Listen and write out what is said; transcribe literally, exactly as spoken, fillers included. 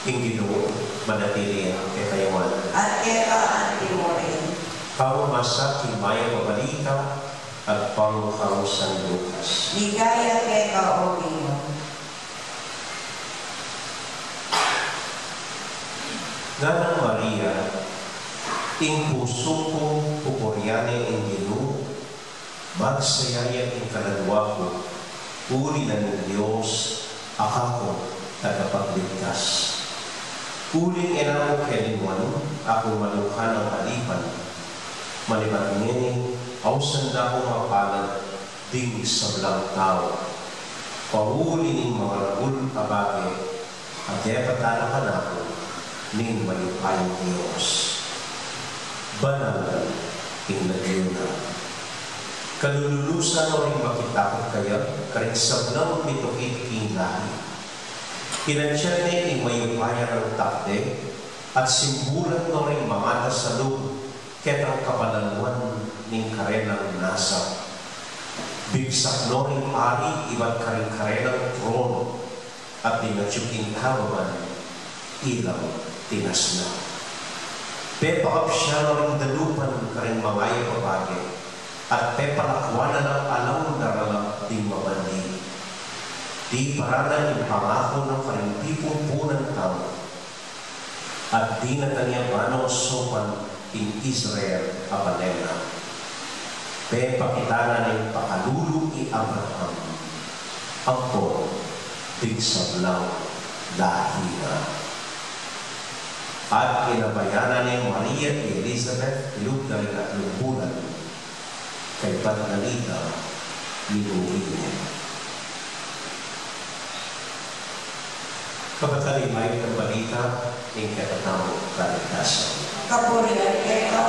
Ing Ginu manatili ya kekayu ngan. At keka antimurin. Pamamasa king Mayap a Balita agpang kang San Lucas. Ligaya keka, O Ginu. Nganang Maria, ing pusu ku pupurian ne ing Ginu, magsaya ya ing kaladua ku, uli na ning Dios a kakung tagapagligtas. Uling e na ku kelinwan a kumaluka nang alipan, manibat ngeni ausan da kung mapalad ding sablang tau, pauli ning maragul a bage a depatan na kanaku ning mayupayang Dios. Banal ing lagyu na. Kalululusan no ring makitakut kaya karing sablang mitukit king lahi. Pinatyan ne ing mayupaya nang takde at simbulan no ring mangatas a lub ketang kabanaluan ning karelang nasap. Bigsak no ring ari ibat karing karelang trono at ding atiu king kababan ilang tinasna. Pepakapsya no ring danupan karing mayap a bage at pepalakwan na lang alang darala ding mabandi. Diparan na ing pangaku na karing pipumpunan tau. At dinatang ya banong saupan ing Israel a balen na. Pepakit na ning pakalulu i Abraham ampon ding sablang lahi na. At inabayan na neng Maria i Elizabeth ilub da ring atlung bulan. Kaybat na nita, minuli ne. Kapatad, ing mayap a balita ning kekatamung kaligtasan. Kapurian keka,